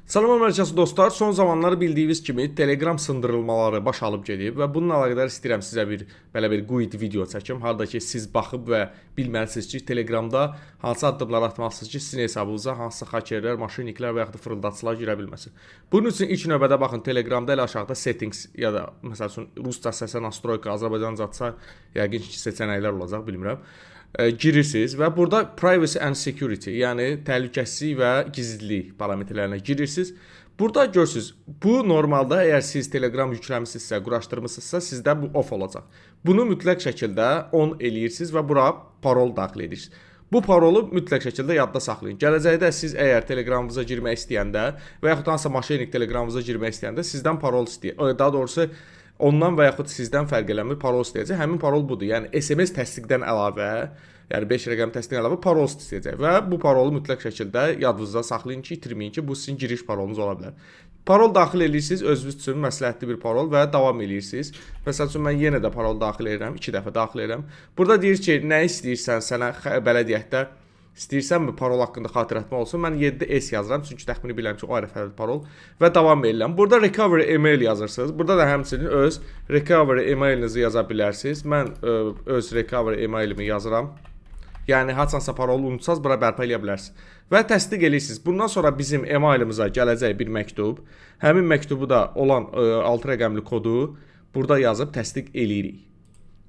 Salam mərkəzi dostlar, son zamanlar bildiyiniz kimi Telegram sındırılmaları baş alıb gedib və bununla əlaqədar istəyirəm sizə bir belə bir guide video çəkim, harda ki siz baxıb və bilməlisiniz ki, Telegramda hansı addımlar atmalısınız ki, sizin hesabınıza hansısa hakerlər, maşinniklər və yaxud da fırıldatçılar girə bilməsin. Bunun üçün ilk növbədə baxın, Telegramda elə aşağıda settings ya da məsəl üçün ruscası настройка, azərbaycancasa yəqin ki seçənəklər olacaq, bilmirəm. Girirsiniz və burada privacy and security, yəni təhlükəsizlik və gizlilik parametrlərinə girirsiniz. Burada görürsüz, bu normalda əgər siz Telegram yükləmisinizsə, quraşdırmısınızsa, sizdə bu off olacaq. Bunu mütləq şəkildə on eləyirsiniz və bura parol daxil edirsiniz. Bu parolu mütləq şəkildə yadda saxlayın. Gələcəkdə siz əgər Telegramınıza girmək istəyəndə və yaxud hansısa maşinnik Telegramınıza girmək istəyəndə sizdən parol istəyir. Daha doğrusu ondan və yaxud sizdən fərq eləmir, parol istəyəcək. Həmin parol budur. Yəni SMS təsdiqdən əlavə, yəni 5 rəqəm təsdiqdən əlavə parol istəyəcək və bu parolu mütləq şəkildə yadınızda saxlayın ki, itirməyin ki, bu sizin giriş parolunuz ola bilər. Parol daxil eləyirsiniz, özünüz üçün məsləhətli bir parol və davam eləyirsiniz. Məsəl üçün mən yenə də parol daxil edirəm, 2 dəfə daxil edirəm. Burada deyir ki, nə istəyirsən sənə belə deyək də, İstəyirsənmi parol haqqında xatırlatma olsun? Mən 7S yazıram, çünki təxmini bilirəm ki, o hərflərdir parol və davam edirəm. Burada recovery email yazırsınız. Burada da həmçinin öz recovery emailinizi yaza bilərsiniz. Mən öz recovery emailimi yazıram. Yəni haçansa parolu unutsaz, bura bərpa eləyə bilərsiniz. Və təsdiq eləyirsiniz. Bundan sonra bizim emailimizə gələcək bir məktub. Həmin məktubu da olan 6 rəqəmli kodu burada yazıb təsdiq eləyirik.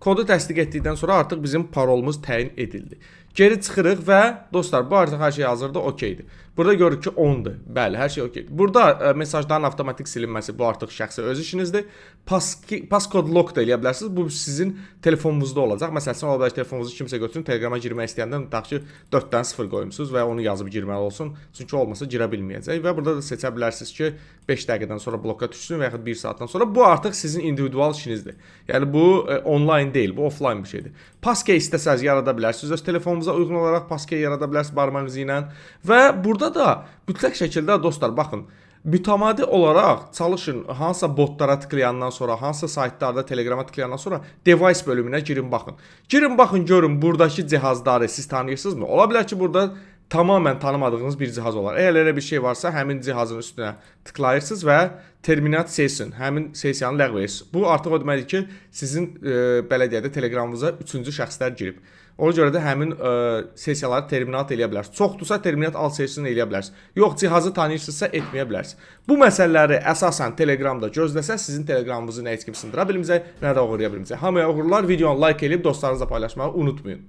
Kodu təsdiq etdikdən sonra artıq bizim parolumuz təyin edildi. Geri çıxırıq və dostlar, bu artıq hər şey hazırdır, okeydir. Burada görürük ki 10-dur. Bəli, hər şey okeydir. Burada mesajların avtomatik silinməsi, bu artıq şəxsi öz işinizdir. Passcode lock da eləyə bilərsiniz. Bu sizin telefonunuzda olacaq. Məsəl üçün ola bilər ki, telefonunuzu kimsə götürsün, Telegrama girmək istəyəndə tutaq ki 4-dən 0 qoymusunuz və onu yazıb girməli olsun. Çünki olmasa girə bilməyəcək və burada da seçə bilərsiniz ki, 5 dəqiqədən sonra bloka düşsün və yaxud 1 saatdan sonra. Bu artıq sizin individual işinizdir. Yəni bu onlayn deyil, bu offline bir şeydir. Passkey istəsəz yarada bilərsiniz. Öz telefonunuza uyğun olaraq passkey yarada bilərsiniz barmaq izi ilə və burada da mütləq şəkildə dostlar, baxın, mütəmadi olaraq çalışın, hansısa botlara tıklayandan sonra, hansısa saytlarda Telegrama tıklayandan sonra device bölümünə girin, baxın. Girin, baxın, görün buradakı cihazları siz tanıyırsınızmı? Ola bilər ki, burada tamamilə tanımadığınız bir cihaz olar. Əgər elə bir şey varsa, həmin cihazın üstünə tıklayırsınız və terminate session, həmin sessiyanı ləğv edirsiniz. Bu artıq o deməkdir ki, sizin belə deyək də Telegramınıza üçüncü şəxslər girib. Ona görə də həmin sessiyaları terminate eləyə bilərsiniz. Çoxdursa terminate all session eləyə bilərsiniz. Yox, cihazı tanıyırsınızsa etməyə bilərsiniz. Bu məsələləri əsasən Telegramda gözləsəz, sizin Telegramınızı nə heç kim sındıra bilməyəcək, nə də oğurlaya bilməyəcək. Hamıya uğurlar. Videonu like eləyib dostlarınızla paylaşmağı unutmayın.